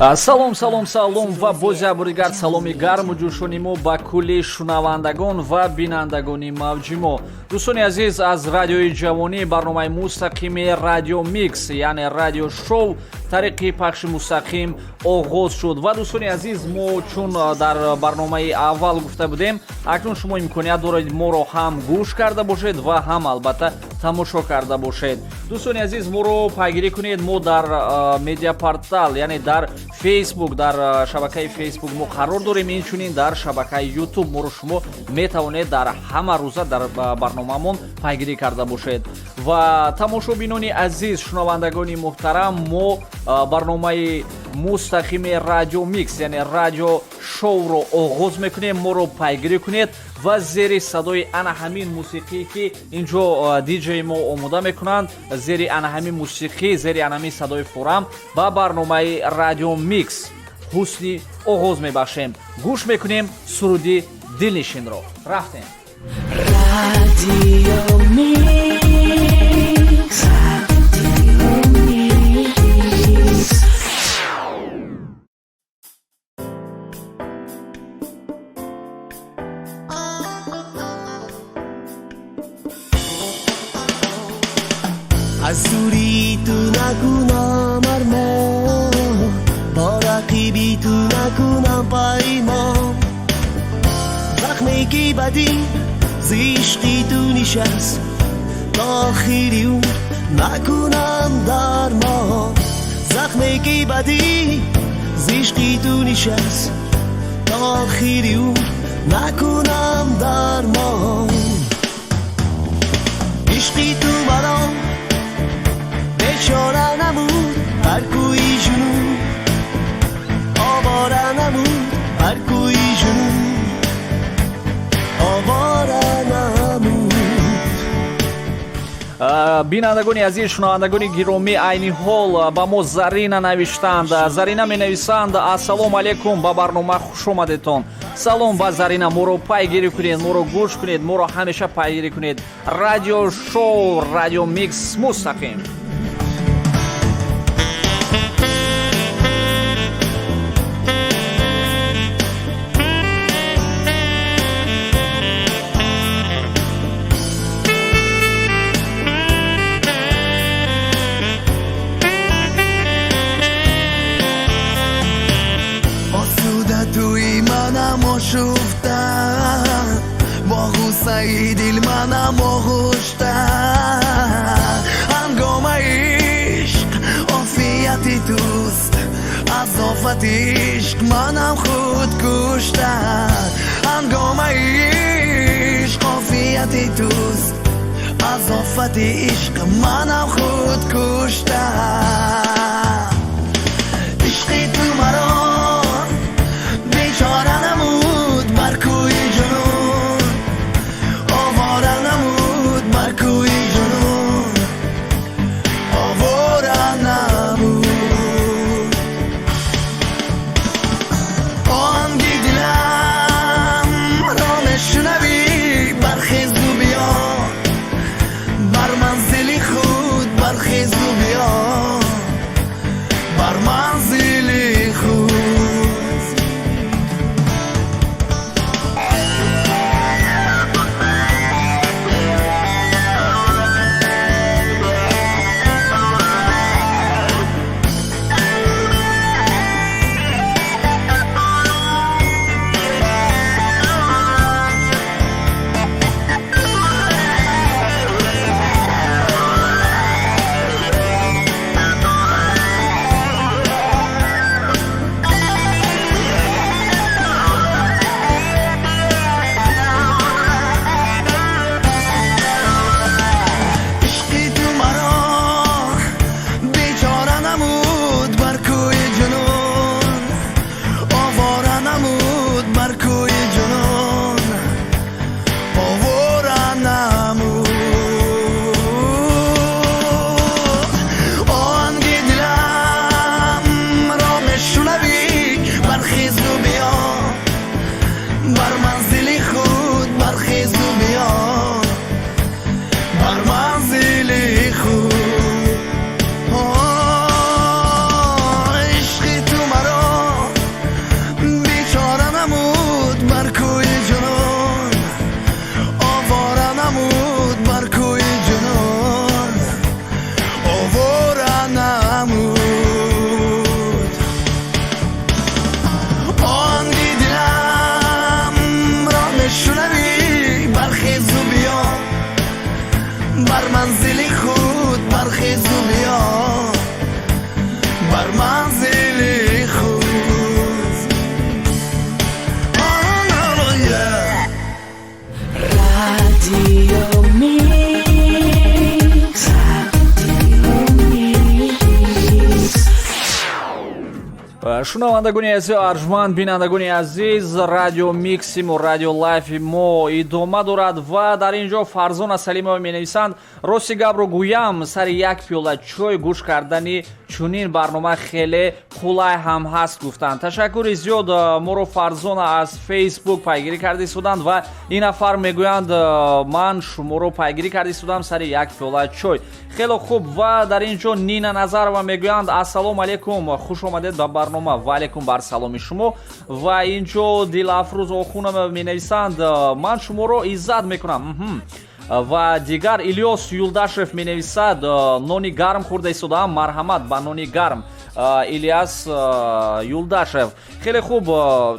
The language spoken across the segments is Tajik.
Салом, салом, салом ва боз як бори дигар саломи гарму ҷӯшони мо ба кулли шунавандагон ва бинандагони мавҷи мо. Дӯстони азиз, аз Радиои Ҷавонӣ барномаи мустақими Радио Микс, яъне радио шоу, тариқи пахши мустақим оғоз шуд. Ва, дӯстони азиз, мо чун дар барномаи аввал гуфта будем, акнун шумо имконият доред моро ҳам гӯш карда бошед ва ҳам, албатта, тамошо карда бошед. Дӯстони азиз, моро пайгирӣ кунед. Мо дар медиапортал, яъне дар Фейсбук, дар шабакаи Фейсбук мо қарор дорем, инчунин дар шабакаи Ютуб моро шумо метавонед дар ҳама рӯза дар барномаамон пайгирӣ карда бошед. Ва, тамошобинони азиз, шунавандагони муҳтарам, мо барномаи мустақими Радио Микс, яъне радио шоуро оғоз мекунем. Моро пайгирӣ кунед ва зери садои ана ҳамин мусиқие, ки инҷо диҷеи мо омода мекунанд, зери ана ҳамин мусиқӣ, зери ана ҳамин садои фурам ба барномаи Радио Микс ҳусни оғоз мебахшем. Гӯш мекунем суруди дилнишинро. Рафтем. Радио Микс. Радио Микс. Аз дури ту накунам армон, бо рақиби ту накунам паймон. Захме ки ба дил зи ишқи ту нишаст, то охири умр накунам дармон. Захме ки ба дил зи ишқи ту нишаст, то охири умр накунам дармон. Ишқи ту маро бечора намуд, бар кӯи ҷунун овора намуд, бар кӯи ҷунун овора намуд. Бинандагони азиз, шунавандагони гиромӣ, айни ҳол ба мо Зарина навиштанд. Зарина менависанд: «Ассалому алайкум, ба барнома хушомадетон». Салом ба Зарина. Моро пайгирӣ кунед, моро гӯш кунед, моро ҳамеша пайгирӣ кунед. Радио шоу Радио Микс мустақим. Осуда туи манам ошуфта, бо ғуссаи дил манам оғушта. Ҳангомаи ишқ офияти туст, аз офати ишқ манам худ кушта. Ҳангомаи ишқ офияти туст, аз офати ишқ манам худ кушта. Ишқи ту маро бечора намуд, бар кӯи ҷунун овора намуд, бар кӯи ҷунун овора намуд. Оҳанги дилам ро мешунавӣ, бархезу биё бар манзили худ, бархезу биё. Шунавандагони азиз, арҷманд, бинандагони азиз, Радио Микси мо, Радио Лайфи мо идома дорад. Ва дар ин ҷо Фарзона Салимова менависанд: «Рости гапро гӯям, сари як пиёла чой гӯш кардани чунин барнома хеле қулай ҳам ҳаст», гуфтанд. Ташаккури зиёд. Моро Фарзона аз Фейсбук пайгирӣ карда истоданд ва ин нафар мегӯянд: «Ман шуморо пайгирӣ карда истодам сари як пиёла чой». Хеле хуб. Ва дар ин ҷо Нина Назарова мегӯянд: «Ассалому алайкум, хуш омадед ба барнома». Ва алайкум бар саломи шумо. Ва ин ҷо Дилафрӯз Охунова менависанд: «Ман шуморо иззат мекунам». Ва дигар Илёс Юлдашев менависад: «Нони гарм хӯрда истодаам, марҳамат ба нони гарм». Илияс Юлдашев. Хеле хуб.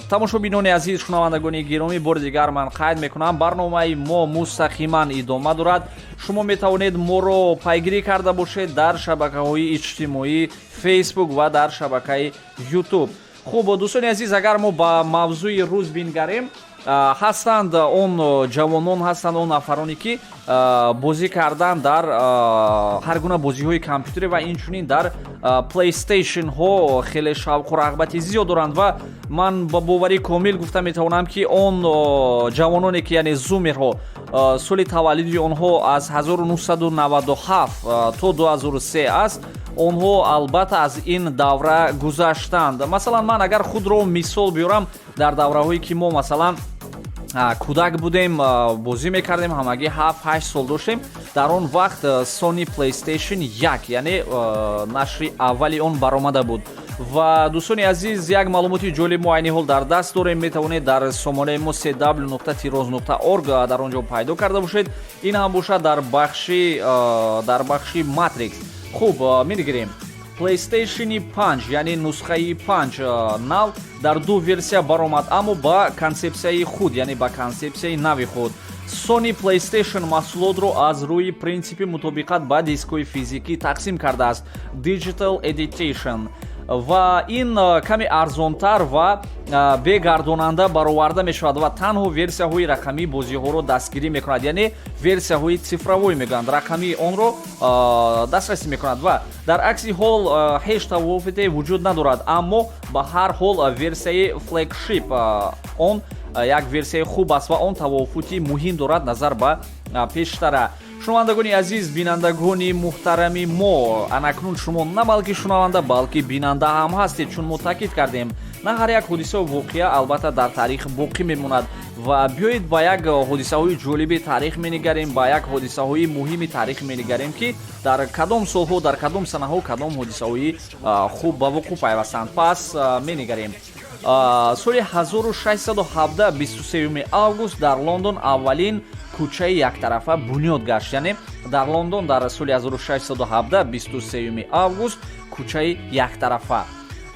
Тамошобинони азиз, шунавандагони гиромӣ, бори дигар ман қайд мекунам, барномаи мо мустақиман идома дорад. Шумо метавонед моро пайгирӣ карда бошед дар шабакаҳои иҷтимоӣ, Фейсбук ва дар шабакаи Ютуб. Хуб, дӯстони азиз, агар мо ба мавзӯи рӯз бингарем, ҳастанд он ҷавонон, ҳастанд он нафароне, ки бозӣ кардан дар ҳар гуна бозиҳои компютерӣ ва инчунин дар Плейстейшнҳо хеле шавқу рағбати зиёд доранд. Ва ман ба боварии комил гуфта метавонам, ки он ҷавононе ки, яъне зумерҳо, соли таваллуди онҳо аз 1997 то 2003 аст, онҳо албатта аз ин давра гузаштанд. Масалан, ман агар худро мисол биёрам, дар давраҳое ки мо, масалан, кӯдак будем, бозӣ мекардем, ҳамагӣ 7-8 сол доштем, дар он вақт Sony PlayStation 1, яъне нашри аввали он баромада буд. Ва, дӯстони азиз, як маълумоти ҷолиб мо айни ҳол дар даст дорем. Метавонед дар сомонаи мо cw.tiroz.org дар он ҷо пайдо карда бошед. Ин ҳам бошад дар бахши Матрикс. Хуб, мегирем PlayStation 5, яъне нусхаи 5 нав дар ду версия баромад, аммо ба консепсияи худ, яъне ба консепсияи нави худ. Sony PlayStation маҳсулотро аз рӯи принсипи мутобиқат ба дискҳои физикӣ тақсим кардааст, Digital Edition, ва ин каме арзонтар ва бегардонанда бароварда мешавад ва танҳо версияҳои рақамии бозиҳоро дастгирӣ мекунад, яъне версияҳои цифровой мегӯянд, рақамии онро дастрасӣ мекунад. Ва дар акси ҳол ҳеҷ тавофуте вуҷуд надорад. Аммо ба ҳар ҳол версияи flagship он як версияи хуб аст ва он тавофути муҳим дорад назар ба пештара. Шунавандагони азиз, бинандагони муҳтарами мо, анакнун шумо на балки шунаванда, балки бинанда ҳам ҳастед, чун мо таъкид кардем, на ҳар як ҳодисаву воқеа албатта дар таърих боқӣ мемонад. Ва биёед, ба як ҳодисаҳои ҷолиби таърих менигарем, ба як ҳодисаҳои муҳими таърих менигарем, ки дар кадом солҳо, дар кадом санаҳо кадом ҳодисаҳои хуб ба вуқӯъ пайвастанд. Пас менигарем. Соли 1617, 23 август, дар Лондон аввалин кӯчаи яктарафа бунёд гашт. Яъне дар Лондон дар соли 1617, 23 август, кӯчаи яктарафа.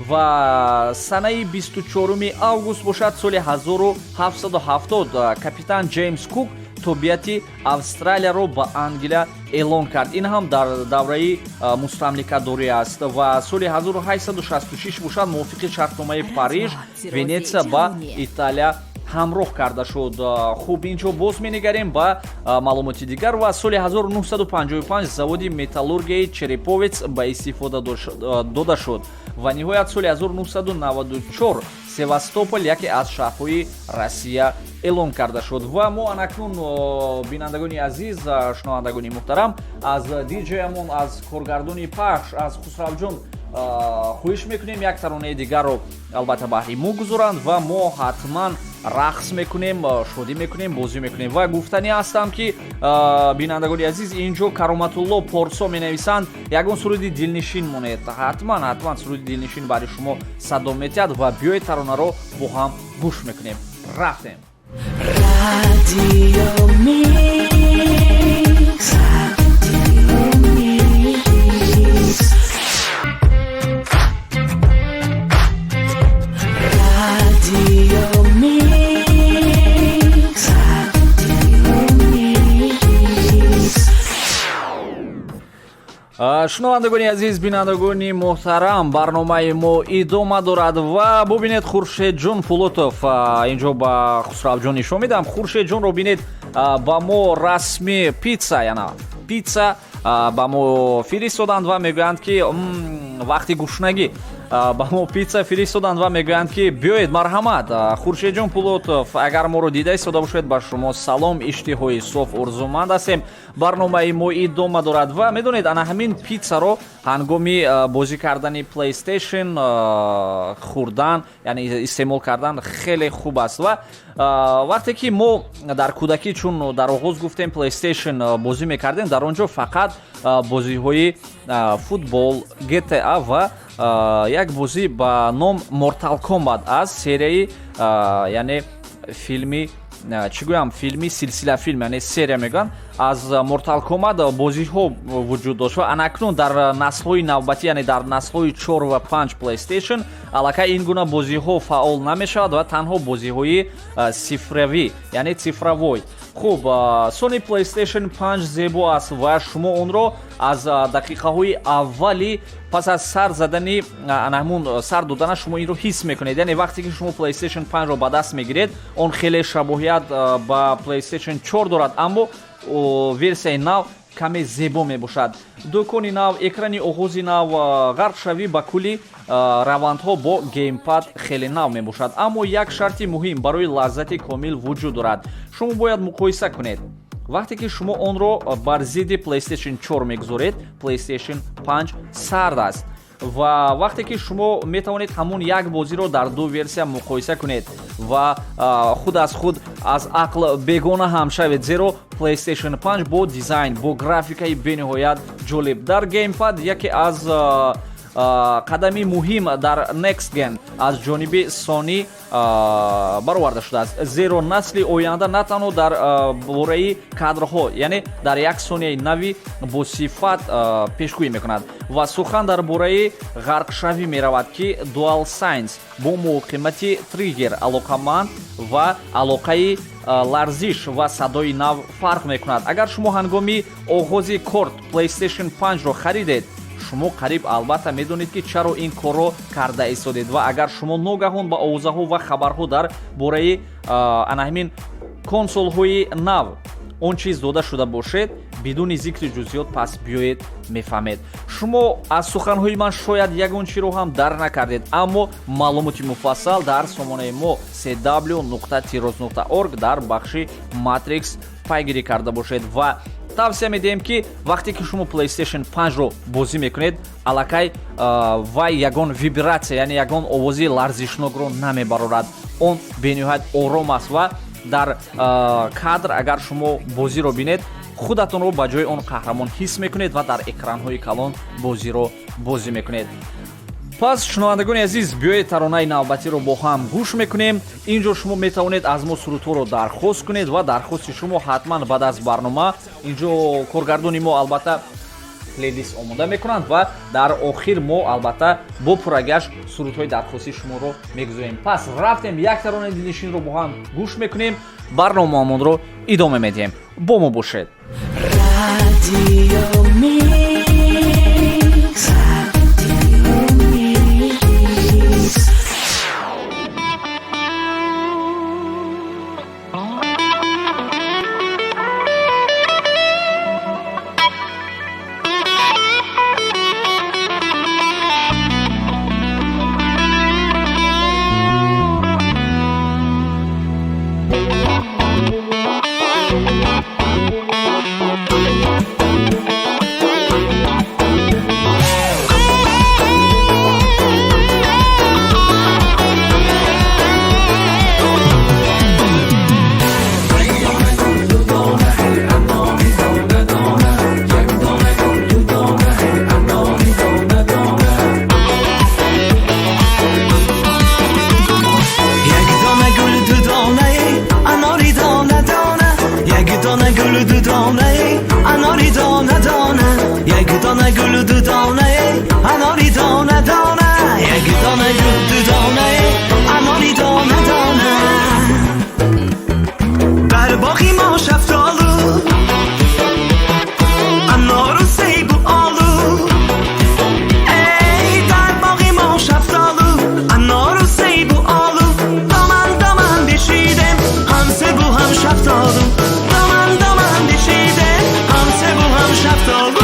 Ва санаи 24 август бошад, соли 1770, капитан Ҷеймс Кук тобеияти Австралияро ба Англия эълон кард. Ин ҳам дар давраи мустамликадорӣ аст. Ва соли 1866 бошад, мувофиқи шартномаи Париж, Венетсия ба Италия ҳамроҳ карда шуд. Хуб, ин ҷо боз менигарем ба маълумоти дигар. Ва соли 1955 заводи металлургияи Череповец ба истифода дода шуд. Ва ниҳоят, соли 1994 Севастопол яке аз шаҳрҳои Россия эълон карда шуд. Ва мо анакнун, бинандагони азиз, шунавандагони муҳтарам, аз диҷеямон, аз коргардони пахш, аз Хусравҷон хоҳиш мекунем, як таронаи дигарро албатта баҳри мо гузоранд ва мо ҳатман рақс мекунем, шодӣ мекунем, бозӣ мекунем. Ва гуфтанӣ ҳастам, ки, бинандагони азиз, ин ҷо Кароматулло Порсо менависанд: «Ягон суруди дилнишин монед». Ҳатман, ҳатман суруди дилнишин барои шумо садо метиҳад. Ва биёед, таронаро бо ҳам гӯш мекунем. Рафтем. Радио Микс. Радио Микс. Радио Микс. Радио Микс. Шунавандагони азиз, бинандагони муҳтарам, барномаи мо идома дорад. Ва бубинед, Хуршедҷон Пулотов, инҷо ба Хусравҷон нишон медиҳам, Хуршедҷонро бинед, ба мо расми питса, яна питса ба мо фиристоданд ва мегӯянд, ки вақти гушнагӣ. Ба мо питса фиристоданд ва мегӯянд, ки биёед, марҳамат. Хуршедҷон Пулотов, агар моро дида истода бошед, ба шумо салом, иштиҳои соф орзуманд ҳастем. Барномаи мо идома дорад ва медонед, ана ҳамин питсаро ҳангоми бозӣ кардани PlayStation хӯрдан, яъне истеъмол кардан хеле хуб аст. Ва вақте ки мо дар кӯдакӣ, чун дар оғоз гуфтем, PlayStation бозӣ мекардем, дар он ҷо фақат бозиҳои футбол, GTA ва як бозӣ ба ном Mortal Kombat аз серияи, яъне филми, чӣ гӯям, филми, силсила филм, яъне серия мегӯянд, аз Mortal Kombat бозиҳо вуҷуд дошт. Ва анакнун дар наслҳои навбатӣ, яъне дар наслҳои 4 ва 5 PlayStation, аллакай ин гуна бозиҳо фаъол намешавад ва танҳо бозиҳои цифравӣ, яъне цифровой. Хуб, Sony PlayStation 5 зебо аст ва шумо онро аз дақиқаҳои аввали пас аз сар задани, ана ҳамун сар додана, шумо инро ҳис мекунед. Яъне вақте ки шумо PlayStation 5-ро ба даст мегиред, он хеле шабоҳият ба PlayStation 4 дорад, аммо версияи нав каме зебо мебошад. Дӯкони нав, экрани оғози нав, ғарқшавӣ ба кулли равандҳо бо геймпад хеле нав мебошад. Аммо як шарти муҳим барои лаззати комил вуҷуд дорад: шумо бояд муқоиса кунед. Вақте ки шумо онро бар зидди PlayStation 4 мегузоред, PlayStation 5 сард аст. Ва вақте ки шумо метавонед ҳамун як бозиро дар ду версия муқоиса кунед ва худ аз худ аз ақл бегона ҳам шавед, зеро PlayStation 5 бо дизайн, бо графикаи бениҳоят ҷолиб дар геймпад яке аз қадами муҳим дар Next Gen аз ҷониби Sony бароварда шудааст, зеро насли оянда на танҳо дар бораи кадрҳо, яъне дар як сонияи нави бо сифат пешгӯӣ мекунад. Ва сухан дар бораи ғарқшавӣ меравад, ки DualSense бо муқимати триггер алоқаманд ва алоқаи ларзиш ва садои нав фарқ мекунад. Агар шумо ҳангоми оғози корт PlayStation 5-ро харидед, шумо қариб албатта медонед, ки чаро ин корро карда истодед. Ва агар шумо ногаҳон ба овозаҳо ва хабарҳо дар бораи ана ҳамин консолҳои нав он чиз дода шуда бошед, бидуни зикри ҷузъиёт, пас биёед, мефаҳмед. Шумо аз суханҳои ман шояд ягон чиро ҳам дар накардед, аммо маълумоти муфассал дар сомонаи мо cw.tiroz.org дар бахши Matrix пайгирӣ карда бошед. Ва тавсия медиҳем, ки вақте ки шумо PlayStation 5-ро бозӣ мекунед, аллакай вай ягон вибратсия, яъне ягон овози ларзишнокро намебарорад. Он бениҳоят ором аст ва дар кадр агар шумо бозиро бинед, худатонро ба ҷои он қаҳрамон ҳис мекунед ва дар экранҳои калон бозиро бозӣ мекунед. Пас, шунавандагони азиз, биёед, таронаи навбатиро бо ҳам гӯш мекунем. Ин ҷо шумо метавонед аз мо сурудҳоро дархост кунед ва дархости шумо ҳатман баъд аз барнома ин ҷо коргардони мо албатта плейлист омода мекунанд ва дар охир мо албатта бо пуррагиаш сурудҳои дархостии шуморо мегузорем. Пас рафтем, як таронаи дилнишинро бо ҳам гӯш мекунем, барномаамонро идома медиҳем. Бо мо бошед. Radio Mix. Radio Mix. Як дона гул, ду донаи анори дона дона, як дона гул, ду донаи анори дона дона, як дона гул, ду донаи анори дона дона, як дона гул, ду донаи анори дона дона. Дар боғи мо шафтолу, анору, себу олу. Эй, дар боғи мо шафтолу, анору, себу олу, доман доман бишидем ҳам себу ҳам шафтолу, доман доман бишидем ҳам себу ҳам шафтолу.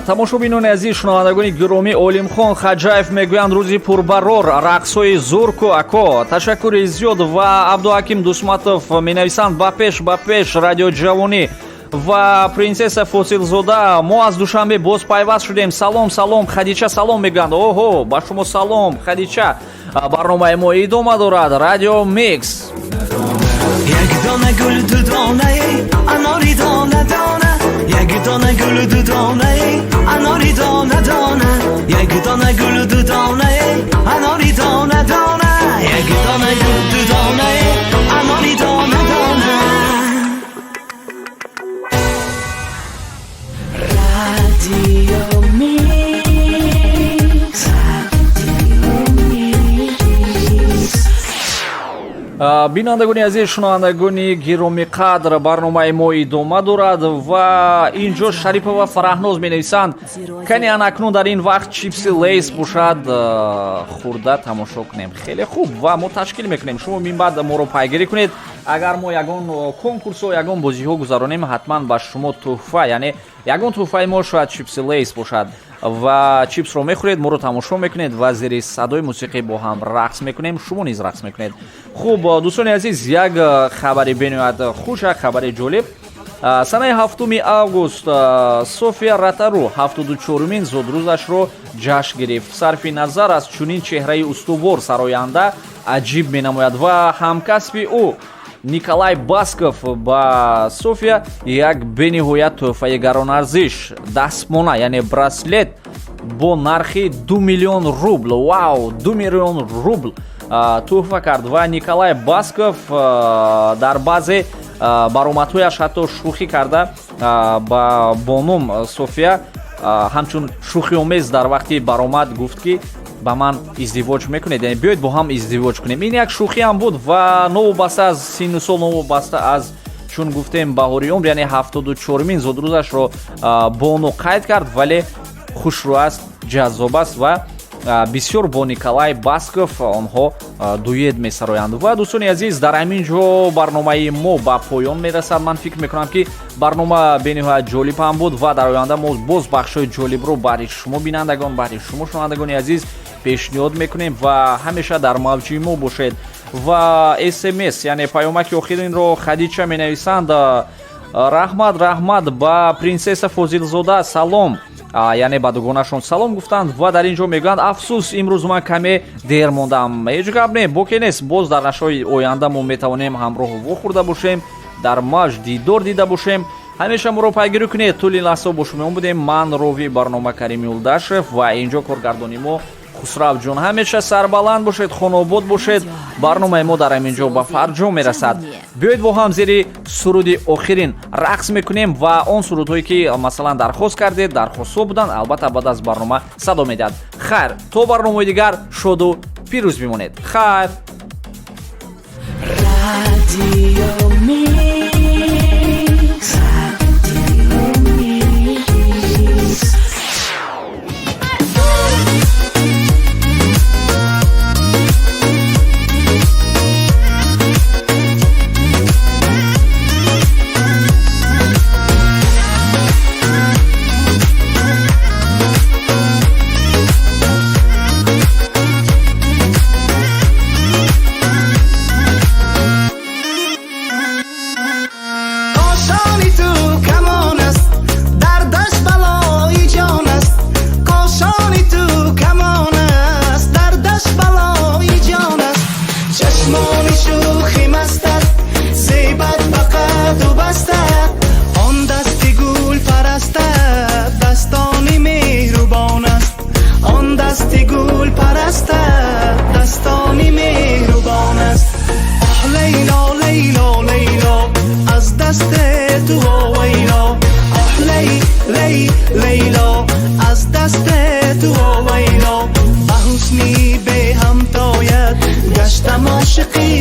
Тамошобинони азиз, шунавандагони гиромӣ, Олимхон Хаҷаев мегӯянд: рӯзи пурбарор, рақсҳои зурку ако, ташаккури зиёд. Ва Абдуҳаким Дусматов менависанд: ба пеш, ба пеш, Радио Ҷавонӣ. Ва Принсесса Фосилзода: мо аз Душанбе боз пайваст шудем, салом, салом. Хадича салом мегӯянд. Оҳо, ба шумо салом, Хадича. Барномаи мо идома дорад, Радио Микс. Як дона гул, ду донаи анори дона дона, як дона гул, ду донаи анори дона дона, як дона гул, ду донаи анори дона дона, як дона гул, ду донаи анори дона дона. Радио Микс. Радио Микс. Бинандагони азиз, шунавандагони гиромиқадр, барномаи мо идома дорад. Ва ин ҷо Шарипова Фараҳноз менависанд: кани анакнун дар ин вақт чипси Лейс бошад, хӯрда тамошо кунем. Хеле хуб, ва мо ташкил мекунем. Шумо минбаъд моро пайгирӣ кунед. Агар мо ягон конкурсо, ягон бозиҳо гузаронем, ҳатман ба шумо тӯҳфа, яъне ягон тӯҳфаи мо шояд чипси Лейс бошад. Ва чипсро мехӯред, моро тамошо мекунед ва зери садои мусиқӣ бо ҳам рақс мекунем, шумо низ рақс мекунед. Хуб, дӯстони азиз, як хабари бениҳоят хуш, як хабари ҷолиб. Санаи 7 август София Ротару 74-умин зодрӯзашро ҷашн гирифт. Сарфи назар аз чунин чеҳраи устувор, сароянда аҷиб менамояд. Ва ҳамкасби ӯ Николай Басков ба София як бениҳоят тӯҳфаи гаронарзиш, дастмона, яъне браслет бо нархи 2 миллион рубл, вау, 2 миллион рубл тӯҳфа кард. Ва Николай Басков дар баъзе баромадҳояш ҳатто шӯхӣ карда ба бонум София ҳамчун шӯхиомез дар вақти баромад гуфт, ки ба ман издивоҷ мекунед, яъне биёед бо ҳам издивоҷ кунем. Ин як шӯхӣ ҳам буд. Ва новобаста аз синну сол, новобаста аз, чун гуфтем, баҳори умр, яъне 74-умин зодрӯзашро бону қайд кард, вале хушрӯ аст, ҷаззоб аст ва бисёр бо Николай Басков онҳо дуэт месароянд. Ва дӯстони азиз, дар ҳамин ҷо барномаи мо ба поён мерасад. Ман фикр мекунам, ки барнома бениҳоят ҷолиб ҳам буд ва дар оянда мо боз бахшҳои ҷолибро баҳри шумо бинандагон, баҳри шумо шунавандагони азиз пешниҳод мекунем. Ва ҳамеша дар мавҷи мо бошед. Ва СМС, яъне паёмаки охиринро Хадича менависанд: раҳмат, раҳмат, ба Принсесса Фозилзода салом. Яъне ба дугонашон салом гуфтанд. Ва дар ин ҷо мегӯянд: афсӯс, имрӯз ман каме дер мондам. Ҳеҷ гап не, боке нест, боз дар нашрҳои оянда мо метавонем ҳамроҳ вохӯрда бошем, дар мавҷ дидор дида бошем. Ҳамеша моро пайгирӣ кунед. Тӯли лаҳзаҳо бо шумо будем ман, ровии барнома Карим Юлдашев, ва инҷо коргардони мо Хусравҷон. Ҳамеша сарбаланд бошед, хонобод бошед. Барномаи мо дар ҳамин ҷо ба фарҷом мерасад. Биёед, бо ҳам зери суруди охирин рақс мекунем. Ва он сурудҳое ки, масалан, дархост кардед, дархостҳо буданд, албатта баъд аз барнома садо медиҳад. Хайр, то барномаи дигар шоду пирӯз бимонед. Хайр. Радио Микс. Радио Микс. Кошони ту камон аст, дардаш балои ҷон аст. Кошони ту камон аст, дардаш балои ҷон аст. Чашмони шӯхи мастат зебат ба қаду бастат. Он дасти гул парастат дастони меҳрубон аст. Он дасти гул парастат дастони меҳрубон аст. Оҳ, Лейло, Лейло, Лейло, аз дасти ту вовайло. Оҳ, лей, лей, Лейло, аз дасти ту вовайло. Ба ҳусни беҳамтоят гаштам ошиқи.